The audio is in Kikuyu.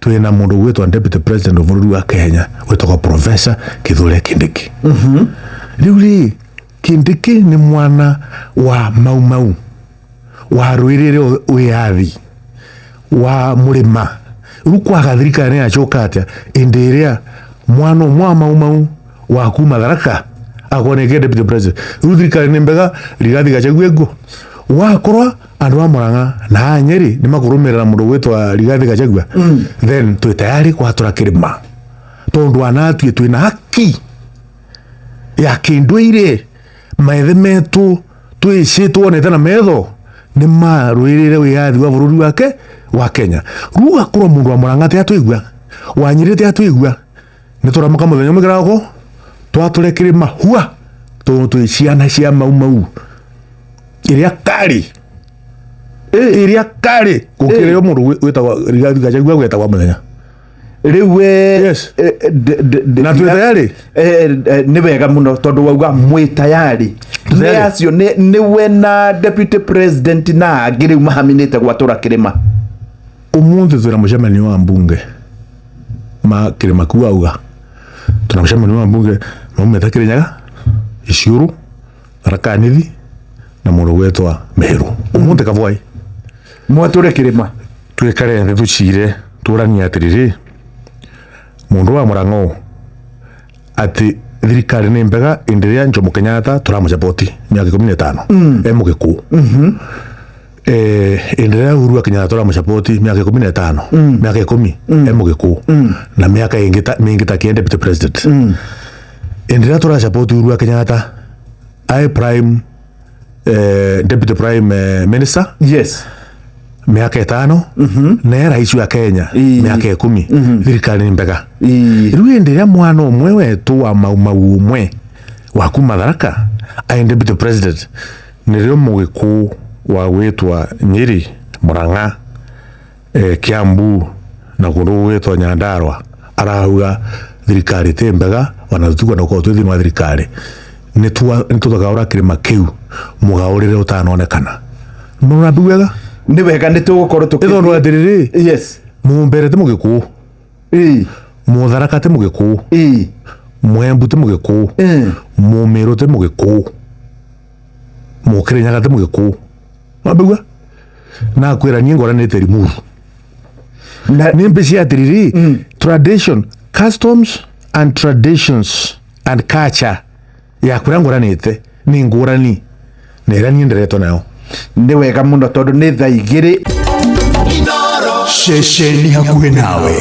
Twina mundu gwitwa deputy president wa bururi wa Kenya witagwo Professor Kithure Kindiki. Riu ri, Kindiki ni mwana wa Mau Mau warũĩrĩre wĩyathi wa mũrĩma. Rĩu kwaga thirikari nĩ yacoka atĩa ĩndĩ ĩrĩa mwana ũmwe wa Mau Mau wa kuma Tharaka akorwo nĩ deputy president? Rĩu thirikari nĩ mbega. Rigathi Gachagua ekuo, wakorwa andũ a Murang'a na a Nyeri nĩ makũrũmĩrĩra mũndũ gwĩtwa Rigathi Gachagua, then twĩ tayari gwatũra kĩrĩma, tondũ anatuĩ twĩna haki ya kĩndũire. Maithe metũ twĩci tuonete na metho nĩ marũĩrĩre wĩyathi wa bũrũri wake wa Kenya. Rĩu gakorwo mũndũ wa Murang'a ti atwĩgua, wa Nyĩrĩ ti atwĩgua, nĩ tũramũka mũthenya ũmwe kĩroko twatũre kĩrĩma hua, tondũ twĩ ciana cia Mau Mau ĩrĩa kari, ĩrĩa kari gũkĩrĩo mũndũ wĩtagwo Rigathi Gachagua gwetagwa mũthenya. Rĩu we Yes. Na twĩ tayari. Nĩ wega mũno tondũ wauga mwĩ tayari. Nĩ Tayari. acio nĩ we na deputy president na angĩ rĩu mahaminĩte gwatũra kĩrĩma. Umuthi twina mucemanio wa mbunge ma kirima kuu. Auga tuna mucemanio wa mbunge maumite Kirinyaga, Isiuru, Tharaka Nithi na mundu gwetwa Meru umuthi Kavwai. Mwatũre kĩrĩma. Twikare nthi tucire turanie atiriri, mundu wa Murang'a ũũ ati thirikari nĩ mbega ĩndĩ ĩrĩa Jomo Kenyatta tũramũcapoti mĩaka 15 e mũgĩkũyũ, ĩndĩ ĩrĩa Uhuru wa Kenyatta tũramũcapoti mĩaka 15, mĩaka 10 e mũgĩkũyũ, na mĩaka ĩngĩ mĩingĩ ta kĩa deputy president, ĩndĩ ĩrĩa tũracapoti Uhuru wa Kenyatta ae prime deputy prime minister mĩaka 5 na e rais wa Kenya mĩaka 10, thirikari nĩ mbega. Rĩu hĩndĩ ĩrĩa mwana ũmwe wetũ wa Mau Mau ũmwe wa kuma Tharaka aĩ deputy president, nĩrĩo mũgĩkũyũ wa gwĩtwa Nyĩrĩ, Murang'a, Kiambu na kũndũ gũgwĩtwo Nyandarua arauga thirikari ti mbega, ona tũtikwenda gũkorwo twĩ thĩinĩ wa thirikari, nĩ tũtagaũra kĩrĩma kĩu mũgaũrĩre ũtanonekana. Mũrambi wega. Nĩ wega, nĩ tũgũkorwo nĩ tondũ atĩrĩrĩ, mũmbere ti mũgĩkũyũ, mũtharaka ti mũgĩkũyũ, mwembu ti mũgĩkũyũ, mũmĩrũ ti mũgĩkũyũ, mũkĩrĩnyaga ti mũgĩkũyũ. Wambigua na kwĩra niĩ ngoranĩte Limuru. Na nĩ mbici atĩrĩrĩ, tradition, customs and traditions and culture ya kũrĩa ngoranĩte nĩ ngũrani na ĩrĩa niĩ nderetwo nayo. Nĩ wega mũno tondũ nĩ thaa 2. Ceceni hakuhĩ nawe.